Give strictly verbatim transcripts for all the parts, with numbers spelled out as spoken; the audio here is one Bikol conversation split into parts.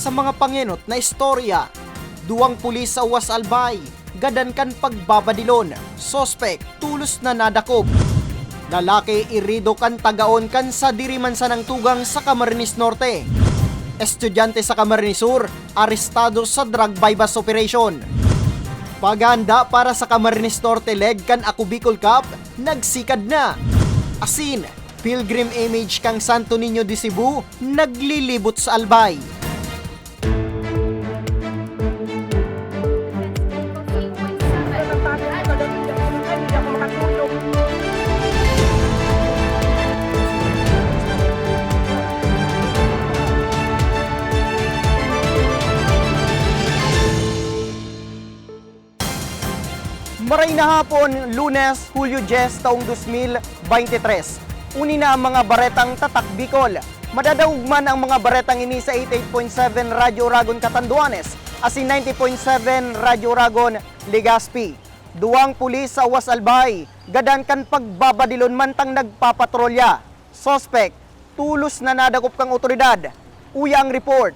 Sa mga pangenot na istorya, duwang pulis sa Uwas Albay, gadan kan pagbabadilon, suspek, tulos na nadakop. Lalaki irido kan tagaon kan sadiri man sanang tugang sa Camarines Norte. Estudyante sa Camarines Sur, arestado sa drug buy-bust operation. Paghahanda para sa Camarines Norte leg kan Ako Bicol Cup, nagsikad na. Asin, pilgrim image kan Santo Niño de Cebu, naglilibot sa Albay. Maray na hapon, Lunes, Hulyo dyes, taong dos mil bente tres. Uni na ang mga baretang Tatak Bicol. Madadangog man ang mga baretang ini sa eighty-eight point seven Radyo Oragon, Catanduanes, asin ninety point seven Radyo Oragon, Legazpi. Duwang pulis sa Uwas Albay, gadan kan pagbabadilon mantang nagpapatrolya. Suspek, tulos na nadakop kan otoridad. Uya ang report.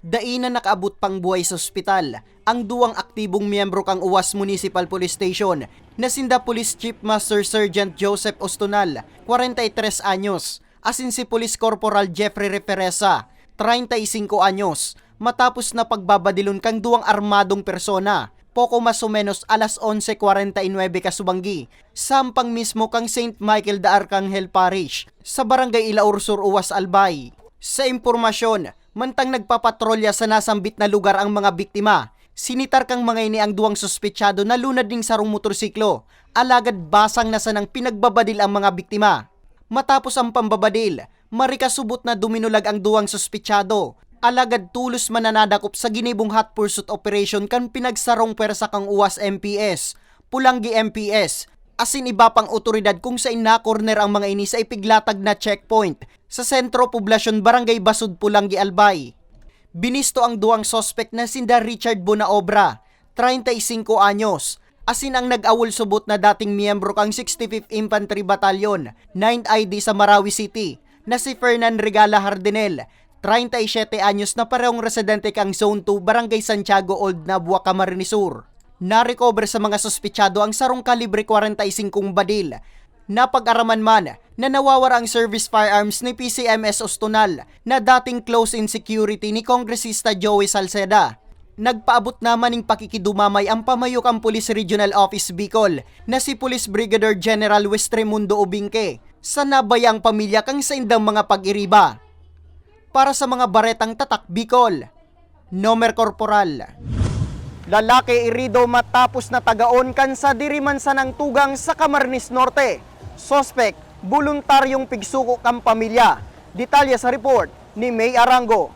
Dai na nakaabot pang buhay sa ospital ang duwang aktibong miyembro kan Uwas Municipal Police Station na sinda Police Chief Master Sergeant Joseph Ostonal, kwarenta y tres anyos, asin si Police Corporal Jeffrey Referesa, treinta y cinco anyos, matapos na pagbabadilon kan duwang armadong persona, poko mas o menos alas onse kwarenta y nuebe kasubanggi, sampang mismo kan Saint Michael de Arcangel Parish, sa Barangay Ilaor Sur, Uwas Albay. Sa impormasyon, mantang nagpapatrolya sa nasambit na lugar ang mga biktima, sinitar kan mga ini ang duwang suspetsado na lunad nin sarong motorsiklo, alagad basang na sanang pinagbabadil ang mga biktima. Matapos ang pambabadil, marikasubot na duminulag ang duwang suspetsado, alagad tulos man na nadakop sa ginibong hot pursuit operation kan pinagsarong pwersa kan Uwas M P S, Polangui M P S, asin iba pang otoridad kung sain nakorner ang mga ini sa ipiglatag na checkpoint sa Sentro Poblasyon, Barangay Basud, Polangui, Albay. Binisto ang duwang suspek na sinda Richard Bonaobra, treinta y cinco anyos, asin ang nag-awol-subot na dating miyembro kan sixty-fifth Infantry Battalion, ninth I D sa Marawi City, na si Fernan Regala Hardinel, treinta y siete anyos, na parehong residente kan Zone two, Barangay Santiago, Old Nabua, Camarines Sur. Narecover sa mga suspetsado ang sarong kalibre kwarenta y singkong badil. Napag-araman man na nawawara ang service firearms ni P C M S Ostonal, na dating close in security ni Kongresista Joey Salceda. Nagpaabot naman ning pakikidumamay ang pamayo kan Police Regional Office Bicol na si Police Brigadier General Wes Raimundo Obinque sa nabayang pamilya kan saindang mga pag-iriba. Para sa mga baretang Tatak Bicol, Nomer Corporal. Lalaki irido matapos na tagaon kan sadiri man sanang tugang sa Camarines Norte. Suspek, boluntaryong pigsuko kan pamilya. Detalye sa report ni May Arango.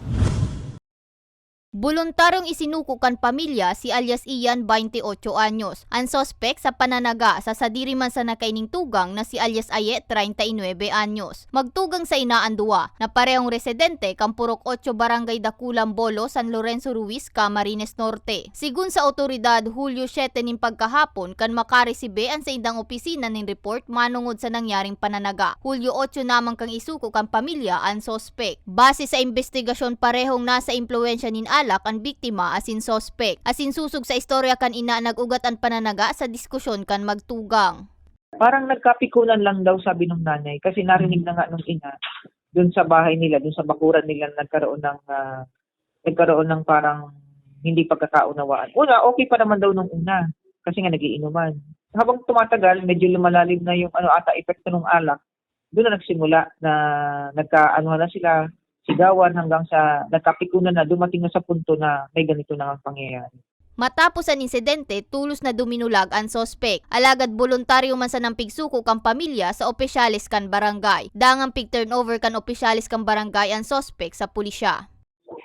Boluntaryong isinuko kan pamilya si alias Ian, baynte otso anyos, an suspek sa pananaga sa sadiri man sana kaining tugang na si alias Aye, treinta y nuebe anyos. Magtugang sa ina an duwa, na parehong residente kan Purok Otso, Barangay Dakulan, Bolo, San Lorenzo Ruiz, Camarines Norte. Sigon sa awtoridad, Hulyo siyete nin pagkahapon kan makaresibe an saindang opisina nin report manongod sa nangyaring pananaga. Hulyo otso naman kan isuko kan pamilya an suspek. Base sa imbestigasyon, parehong nasa impluwensya nin alak an biktima asin suspek. Asin sosog sa istorya kan ina, nag-ugat an pananaga sa diskusyon kan magtugang. Parang nagkapikunan lang daw, sabi nung nanay, kasi narinig na nga nung ina, dun sa bahay nila, dun sa bakuran nila, nagkaroon ng, ah, nagkaroon ng parang hindi pagkakaunawaan. Una, okay pa naman daw nung una, kasi nga nagiinuman. Habang tumatagal, medyo lumalalim na yung ano ata, epekto ng alak. Doon na nagsimula na nagkaano na sila, sigawan, hanggang sa nagkapikunan na, dumating na sa punto na may ganito na ang pangyayari. Matapos an insidente, tulos na duminulag an suspek. Alagad boluntaryo man sanang pigsuko kan pamilya sa opisyales kan barangay. Dangan pig-turnover kan opisyales kan barangay an suspek sa pulisya.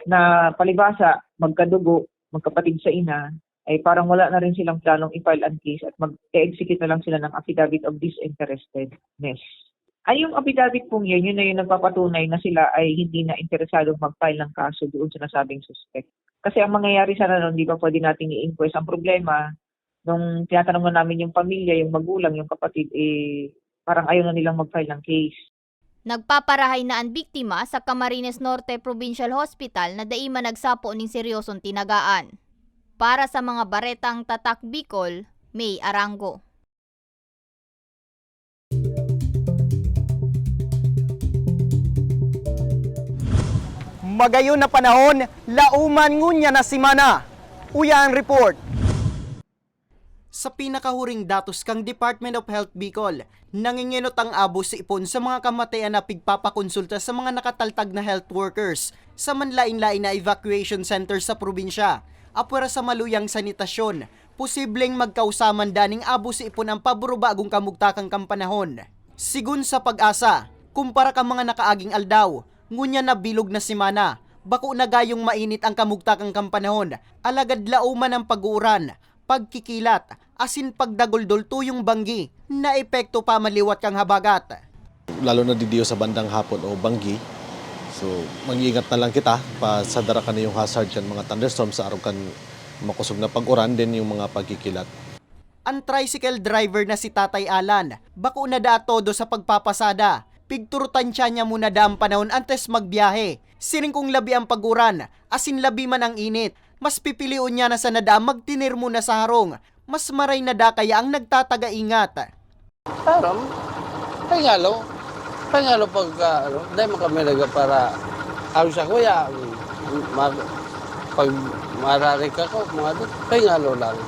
Na palibhasa, magkadugo, magkapatid sa ina, ay parang wala na rin silang planong i-file ang case at mag-e-execute na lang sila ng affidavit of disinterestedness. Ay, yung affidavit pong yun, yun na yung nagpapatunay na sila ay hindi na interesadong mag-file ng kaso doon sa nasabing suspect. Kasi ang mangyayari sana nun, di ba pwede nating i-inquest? Ang problema, nung tinatanong na namin yung pamilya, yung magulang, yung kapatid, eh, parang ayaw na nilang mag-file ng case. Nagpaparahay na an biktima sa Camarines Norte Provincial Hospital na dai man nagsapo nin seryosong tinagaan. Para sa mga baretang Tatak Bicol, May Arango. Magayon na panahon, lauman ngunyan na semana. Uya ang report. Sa pinakahuring datos kan Department of Health Bicol, nangingenot ang Abu Sipon sa mga kamatayan na pigpapakonsulta sa mga nakataltag na health workers sa manlain-lain na evacuation center sa probinsya, apwera sa maluyang sanitasyon, posibleng magkausaman daning Abu Sipon ang paburubagong kamugtakan kan panahon. Sigon sa PAGASA, kumpara kan mga nakaaging aldaw, ngunyan na bilog na semana, bako na gayong mainit ang kamugtakan kan panahon, alagad lauman ang pag-uuran, pagkikilat, asin pagdaguldol tuyong banggi na epekto pa maliwat kan habagat. Lalo na didiyo sa bandang hapon o banggi. So, mag-iingat na lang kita pa sa dara kaniyong hazard kan mga thunderstorm sa arog kan makosog na pag-uran, din yung mga pagkikilat. An tricycle driver na si Tatay Alan, bako na daa todo sa pagpapasada. Pigturutan siya niya muna daang panahon antes magbiyahe. Siring kung labi ang pag-uran, asin labi man ang init, mas pipilion niya na sana daa magtener muna sa harong. Mas maray na daa kaya ang nagtataga-ingat. Aram, pahingalo. Pahingalo pag, ah, ano, dahil man kami nagpara, ang sa kuya, mag, pag mararik ako, mga doon, pahingalo lang.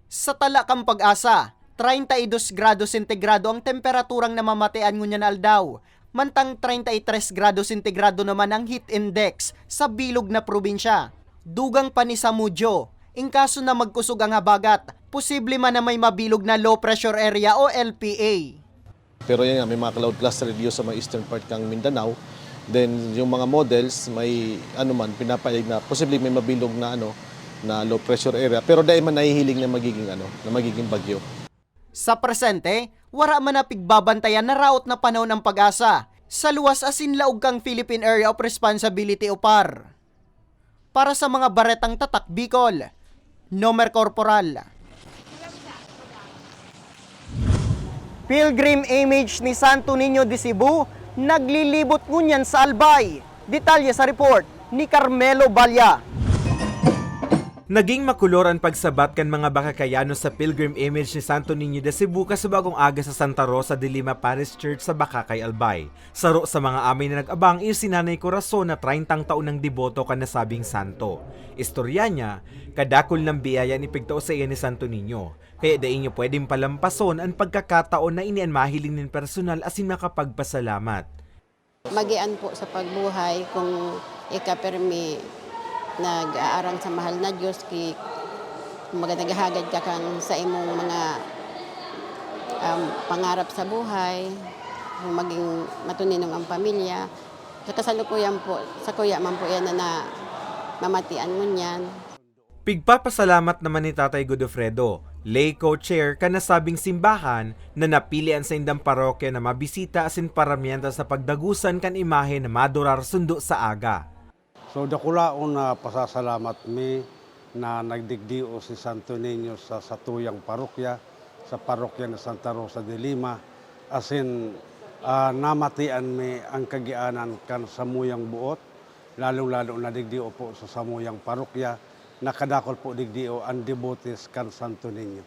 Sa tala kan PAGASA, treinta y dos grado sentigrado ang temperaturang namamatean ngunyan na aldaw, mantang treinta y tres grado sentigrado naman ang heat index sa bilog na probinsya. Dugang pa ni Samudio, in kaso na magkusog ang habagat, posible man na may mabilog na low pressure area o L P A. Pero yan nga, may mga cloud cluster dito sa mga eastern part ng Mindanao. Then yung mga models, may ano man, pinapahayag na posible may mabilog na ano, na low pressure area. Pero dahil man nahihiling na magiging ano, na magiging bagyo. Sa presente, wara man na pigbabantayan na raot na panahon ang PAGASA sa luwas asin laog kang Philippine Area of Responsibility o PAR. Para sa mga baretang Tatak Bicol, Nomer Corporal. Pilgrim image ni Santo Niño de Cebu naglilibot ngunyan sa Albay. Detalye sa report ni Carmelo Balla. Naging makulor an pagsabat kan mga Bakakayano sa pilgrim image ni Santo Niño de Cebu kasubagong aga sa Santa Rosa de Lima Parish Church sa Bakakay, Albay. Saro sa mga amay na nag-abang iyo si Nanay Corazon na treintang taon nang deboto kan nasabing santo. Istorya niya, kadakul nang biyaya an ipigtao saiya ni Santo Niño, kaya dai niya pwedeng palampason an pagkakataon na ini an mahiling nin personal asin makapagpasalamat. Magian po sa pagbuhay kung ika pirmi nag-aarang sa mahal na Diyos, ki, kumbaga naghahagad ka kan sa imong mga, um, pangarap sa buhay, kung maging matuninong ang pamilya. Sa kasalukuyan po, sakuya man po yan na, na mamatian ngunyan. Pigpapasalamat naman ni Tatay Godofredo, lay co-chair kan nasabing simbahan, na napili an saindang parokya na mabisita asin paramyenta sa pagdagusan kan imahe na madurar sundo sa aga. So, dakulaon na pasasalamat mi na nagdigdio si Santo Niño sa satuyang parokya, sa parokya ni Santa Rosa de Lima, asin, ah, namatian mi ang kagianan kan samuyang buot, lalong-lalo na digdio po sa samuyang parokya, na kadakul po digdio an debotes kan Santo Niño.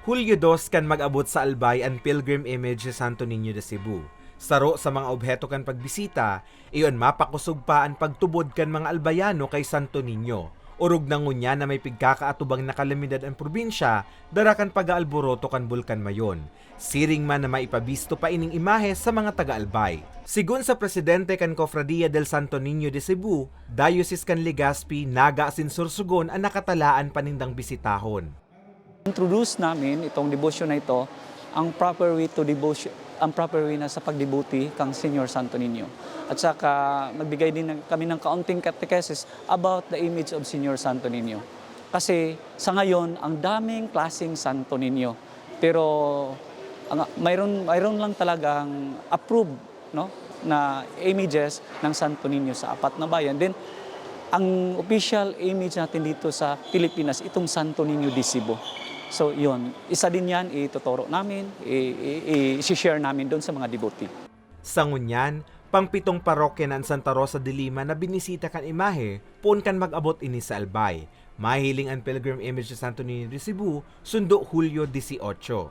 Hulyo dos kan mag-abot sa Albay an pilgrim image ni Santo Niño de Cebu. Saro sa mga obheto kan pagbisita, iyo an mapakosog pa an pagtubod kan mga Albayano kay Santo Niño. Orog na ngunyan na may pigkakaatubang na kalamidad an probinsya, dara kan pag-aalboroto kan Bulkan Mayon. Siring man na maipabisto pa ining imahe sa mga taga-Albay. Sigon sa presidente kan Cofradia del Santo Niño de Cebu, Diocese kan Legazpi, Naga asin Sorsogon an nakatalaan pa nindang bisitahon. Introduce namin itong devotion na ito, ang proper way to devotion, ang proper way na sa pagdevote kang Señor Santo Niño. At saka nagbigay din ng, kami ng kaunting catechesis about the image of Señor Santo Niño. Kasi sa ngayon, ang daming klaseng Santo Niño. Pero ang, mayroon, mayroon lang talagang approved, no, na images ng Santo Niño sa apat na bayan. Then, ang official image natin dito sa Pilipinas, itong Santo Niño de Cebu. So, yun. Isa din yan, ituturo namin, i-, i-, i-share namin doon sa mga devotee. Sa ngunyan, pangpitong parokya na an Santa Rosa de Lima na binisita kan imahe poon kan mag-abot ini sa Albay. Mahihiling an Pilgrim Image sa Santo Niño de Cebu, sundo Hulyo dieciocho.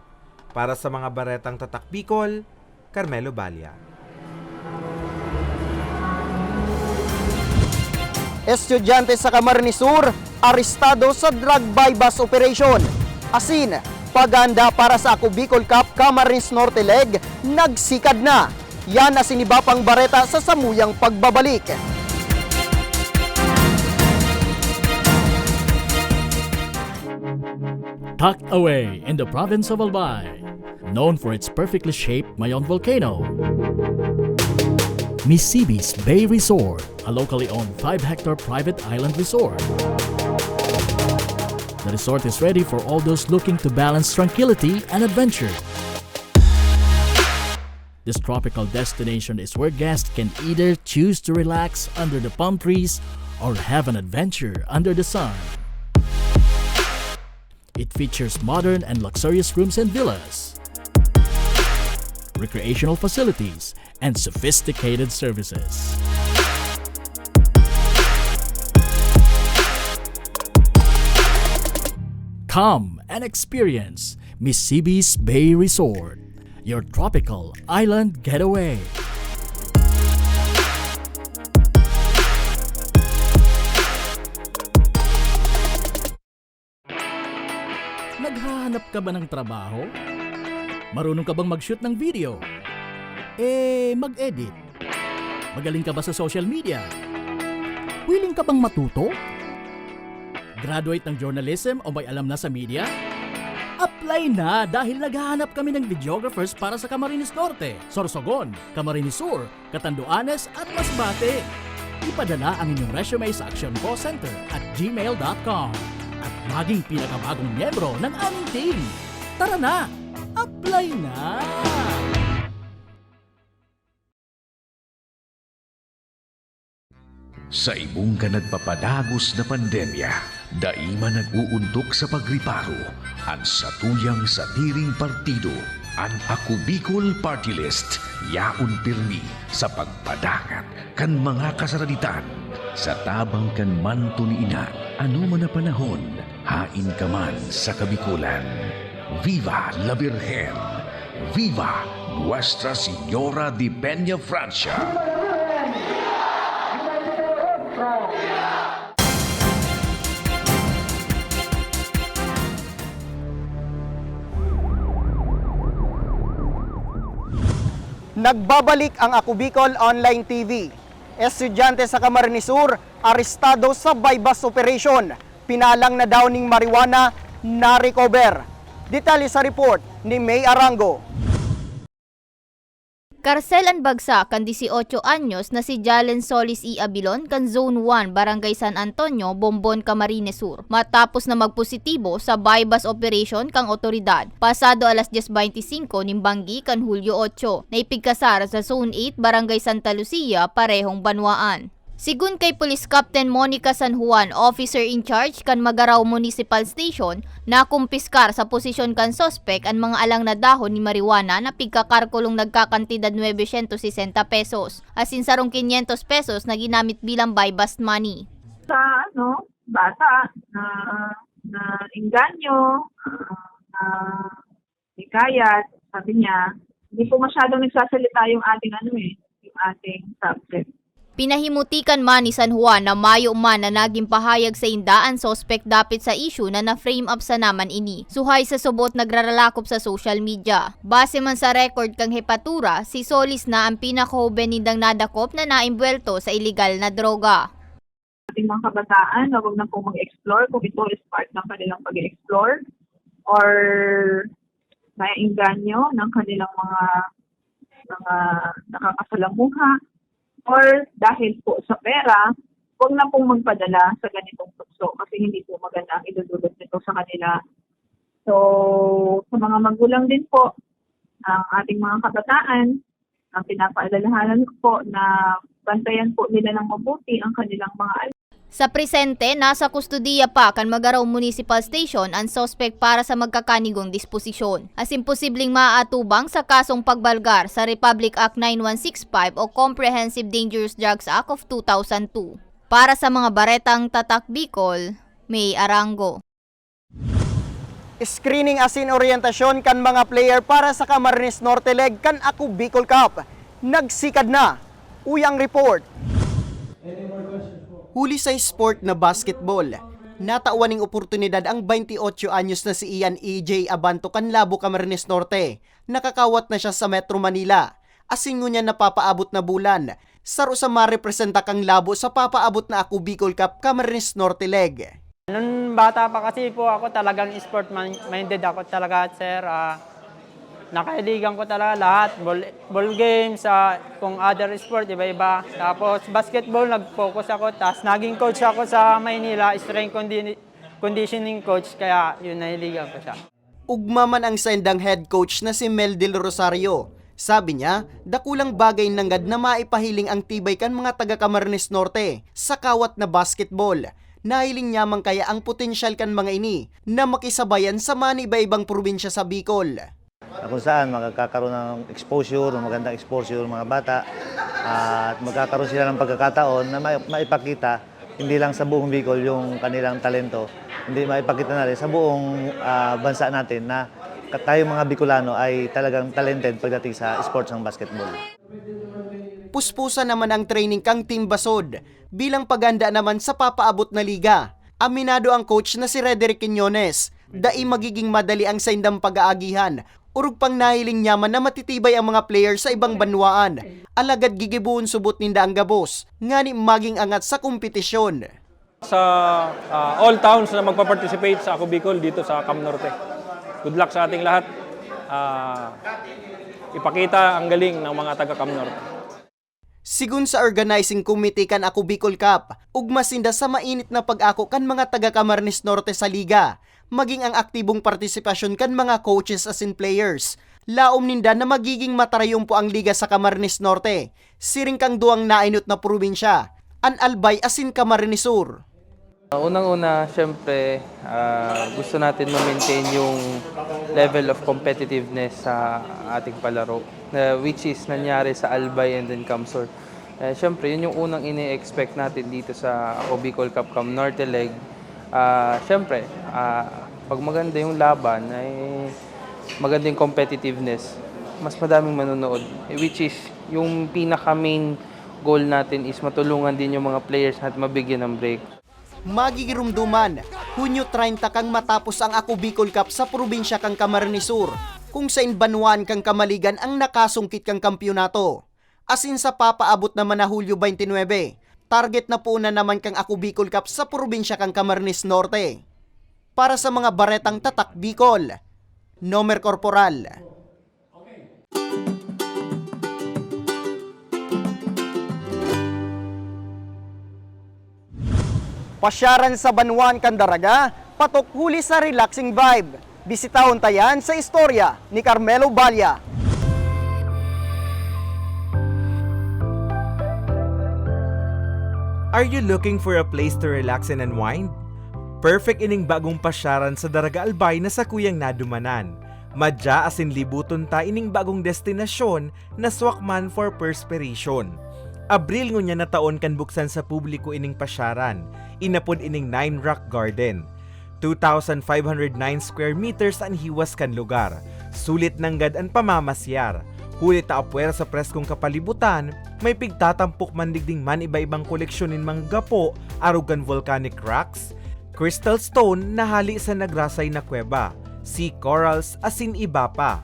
Para sa mga baretang Tatak Bicol, Carmelo Balla. Estudyante sa Camarines Sur, arestado sa drug buy-bust operation. Asin, paghahanda para sa Ako Bicol Cup Camarines Norte Leg, nagsikad na. Yan asin iba pang bareta sa samuyang pagbabalik. Tucked away in the province of Albay, known for its perfectly shaped Mayon volcano, Misibis Bay Resort, a locally owned five-hectare private island resort. The resort is ready for all those looking to balance tranquility and adventure. This tropical destination is where guests can either choose to relax under the palm trees or have an adventure under the sun. It features modern and luxurious rooms and villas, recreational facilities, and sophisticated services. Come and experience Misibis Bay Resort, your tropical island getaway. Naghahanap ka ba ng trabaho? Marunong ka bang mag-shoot ng video? Eh, mag-edit? Magaling ka ba sa social media? Willing ka bang matuto? Graduate ng journalism o may alam na sa media? Apply na, dahil naghahanap kami ng videographers para sa Camarines Norte, Sorsogon, Camarines Sur, Catanduanes at Masbate. Ipadala ang inyong resume sa actioncallcenter at gmail dot com at maging pinakabagong miyembro ng aming team. Tara na! Apply na! Sa ibong kan nagpapadagos na pandemya, dai man nag-uuntok sa pagriparo an satuyang sadiring partido. An Ako Bicol Party List, yaon pirmi sa pagpadangat kan mga kasaraditan. Sa tabang kan manto ni Ina, anoman na panahon, haen ka man sa Kabikolan. Viva la Virgen! Viva Nuestra Señora de Peña Francia! Nagbabalik ang Ako Bicol Online T V. Estudyante sa Camarines Sur, arestado sa buy-bust operation. Pinalang na daw ning marijuana na-recover. Detalye sa report ni May Arango. Karsel an bagsak kan dieciocho anyos na si Jalen Solis E. Abilon kan Zone one, Barangay San Antonio, Bombon, Camarines Sur, matapos na magpositibo sa buy-bust operation kan awtoridad pasado alas dyes beinti singko nin banggi kan Hulyo otso, na ipigkasar sa Zone eight, Barangay Santa Lucia, parehong banwaan. Sigun kay Police Captain Monica San Juan, officer in charge kan Magarao Municipal Station, nakumpiskar sa posisyon kan suspek an mga alang na dahon nin marijuana na pigkakalkulong nagkakantidad nuebe syentos sesenta pesos, asin sarong kinyentos pesos na ginamit bilang buy-bust money. Sa ano, bata na, na engganyo, ah, na hikayat, sabi niya, hindi po masyadong nagsasalita yung ating ano eh, yung ating subject. Pinahimuti kan man ni San Juan na mayo man na nagin pahayag sainda an suspek dapit sa issue na na-frame up sana man ini. Suhay sa subot nagraralakop sa social media. Base man sa record kan hepatura, si Solis na ang pinakahoben nindang nadakop na naimbwelto sa iligal na droga. Ating mga kabataan na wag na pong mag-explore kung ito is part ng kanilang pag-explore or maengganyo ng kanilang mga, mga nakakasalamuha, or dahil po sa pera, wag na pong magpadala sa ganitong tukso kasi hindi po maganda ang idudulot nito sa kanila. So, sa mga magulang din po, ang ating mga kabataan, ang pinapaalalahanan ko po na bantayan po nila ng mabuti ang kanilang mga anak. Sa presente, nasa kustodiya pa kan Magarao Municipal Station an suspek para sa magkakanigong disposisyon, asin posibleng maaatubang sa kasong pagbalgar sa Republic Act nine one six five o Comprehensive Dangerous Drugs Act of two thousand two. Para sa mga baretang Tatak Bicol, May Arango. Screening asin oryentasyon kan mga player para sa Camarines Norte leg kan Ako Bicol Cup nagsikad na. Uya ang report. Huli sa sport na basketball, natawan ning oportunidad ang twenty-eight anyos na si Ian E J Abanto kan Labo, Camarines Norte. Nakakawat na siya sa Metro Manila. Asin ngunyan napapaabot na bulan, saro sa marepresenta kan Labo sa papaabot na Ako Bicol Cup Camarines Norte leg. Nung bata pa kasi po ako, talagang sport man-, minded ako talaga, sir. Ah, nakahiligan ko talaga lahat, ball, ball games, ah, kung other sport, iba-iba. Tapos basketball, nag-focus ako, tas naging coach ako sa Maynila, strength condi-, conditioning coach, kaya yun, nahiligan ko siya. Ugma man ang saindang head coach na si Mel Del Rosario. Sabi niya, dakulang bagay nanggad na maipahiling ang tibay kan mga taga Camarines Norte sa kawat na basketball. Nahiling niya man kaya ang potensyal kan mga ini na makisabayan sa maniba-ibang probinsya sa Bicol. Na kung saan magkakaroon ng exposure, ng magandang exposure ng mga bata, at magkakaroon sila ng pagkakataon na ma-, maipakita hindi lang sa buong Bicol yung kanilang talento, hindi maipakita na rin sa buong, ah, bansa natin na ka-, tayong mga Bicolano ay talagang talented pagdating sa sports ng basketball. Puspusan naman ang training kang Team Basod bilang paghanda naman sa papaabot na liga. Aminado ang coach na si Rederick Quiñones, dai magiging madali ang saindang pag-aagihan. Orog pang nahiling niya man na matitibay ang mga player sa ibang banwaan, alagad gigibohon subot ninda ang gabos, ngani maging angat sa kompetisyon. Sa, ah, all towns na magpa-participate sa Ako Bicol dito sa Cam Norte. Good luck sa ating lahat. Ah, ipakita ang galing ng mga taga Cam Norte. Sigon sa organizing committee kan Ako Bicol Cup, ugma sinda sa mainit na pag-ako kan mga taga Camarines Norte sa liga, maging ang aktibong partisipasyon kan mga coaches asin players. Laom ninda na magiging matarayumpo ang liga sa Camarines Norte, siring kang duwang nainot na probinsya, an Albay asin Camarines Sur. Unang-una, siyempre, ah, gusto natin ma-maintain yung level of competitiveness sa ating palaro, na, which is nangyari sa Albay and then Camsur. Eh, siyempre, yun yung unang ini-expect natin dito sa Ako Bicol Cup Cam Norte Leg. Ah, siyempre, ah, pag maganda yung laban, ay maganda yung competitiveness, mas madaming manonood. Eh, which is, yung pinaka-main goal natin is matulungan din yung mga players natin mabigyan ng break. Magigirumduman, Hunyo treinta kang matapos ang Ako Bicol Cup sa probinsya kan Camarines Sur, kung sain banwaan kan Camaligan ang nakasungkit kan kampyonato. Asin sa papaabot naman na Hulyo twenty-nine, target na poon na naman kan Ako Bicol Cup sa probinsya kan Camarines Norte. Para sa mga baretang Tatak Bicol, Nomer Corporal. Pasyaran sa banwaan kan Daraga, patok huli sa relaxing vibe. Bisitahon ta yan sa istorya ni Carmelo Balla. Are you looking for a place to relax and unwind? Perfect ining bagong pasyaran sa Daraga Albay na sakuyang nadumanan. Madya asin libuton ta ining bagong destinasyon na swak man for perspiration. Abril ngunyan na taon kan buksan sa publiko ining pasyaran, inapod ining Nine Rock Garden. Two thousand five hundred nine square meters an hiwas kan lugar. Sulit nanggad an pamamasyar. Huli ta apwera sa preskong kapalibutan, may pigtatampok man digding man iba-ibang koleksyon nin mga gapo, arog kan volcanic rocks, crystal stone na hali sa nagrasay na kuweba, sea corals, asin iba pa.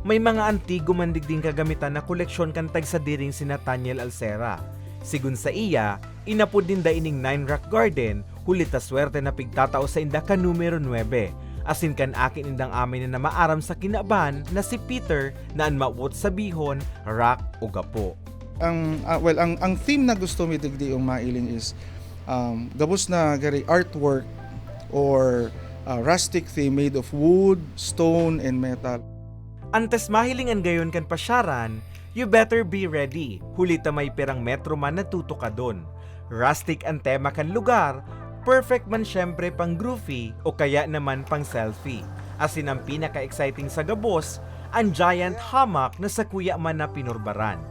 May mga antigo man digding kagamitan na koleksyon kan tagsadiring si Nathaniel Alcera. Sigon saiya, inapod ninda ining Nine Rock Garden huli ta swerte na pigtatao sainda kan numero nuebe, asin kan aki nindang amay na namaaram sa kinaban na si Peter na an mawot sabihon, rock o gapo. Ang, ah, well, ang, ang theme na gusto mi digdi yung mailing is, um, gabos na gari artwork or, ah, rustic theme made of wood, stone, and metal. Antes mahiling an gayon kan pasyaran, You better be ready, huli ta may pirang metro man na tutukadon. Rustic an tema kan lugar, perfect man siyempre pang groovy o kaya naman pang selfie. Asin ang pinaka-exciting sa gabos, ang giant hammock na sakuya man na pinurbaran.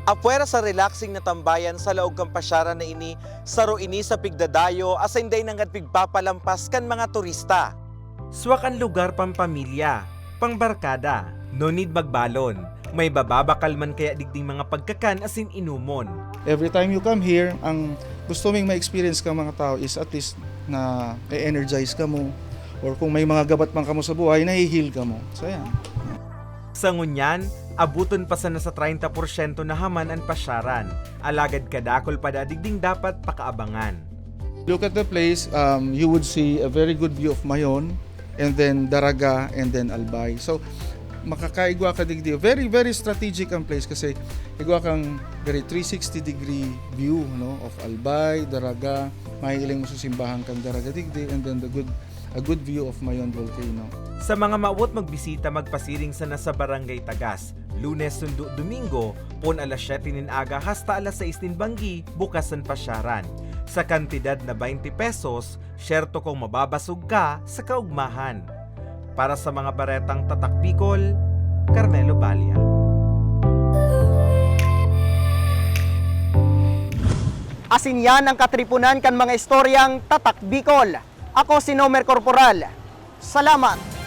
Apwera sa relaxing na tambayan sa laog kan pasyaran na ini, saro ini sa pigdadayo asin dai nanggad pigpapalampas kan mga turista. Swak an lugar pang pamilya, pang barkada. No need magbalon. May bababakal man kaya digding mga pagkakan asin inumon. Every time you come here, ang gusto ming ma-experience ka mga tao is at least na-energize ka mo. Or kung may mga gabat man kamo sa buhay, nahi-heal ka mo. So yan. Sa ngunyan, abuton pa sana sa treinta porsyento na haman an pasyaran. Alagad kadakol pa da digding dapat pakaabangan. Look at the place, um, you would see a very good view of Mayon, and then Daraga, and then Albay. So, makakaigwa ka digdi. Very, very strategic ang place kasi igwa kang very three sixty degree view, no, of Albay, Daraga, mahihiling mo sa simbahan kang Daraga digdi, and then the good a good view of Mayon Volcano. Sa mga mawot magbisita, magpasiring sana sa Barangay Tagas. Lunes sundo Domingo, pon alas siyete nin aga hasta alas sais nin banggi, bukas an pasyaran. Sa kantidad na twenty pesos, syerto kong mababasog ka sa kaugmahan. Para sa mga baretang Tatak Bicol, Carmelo Balia. Asin yan ang katripunan kan mga istoryang Tatak Bicol. Ako si Nomer Corporal. Salamat!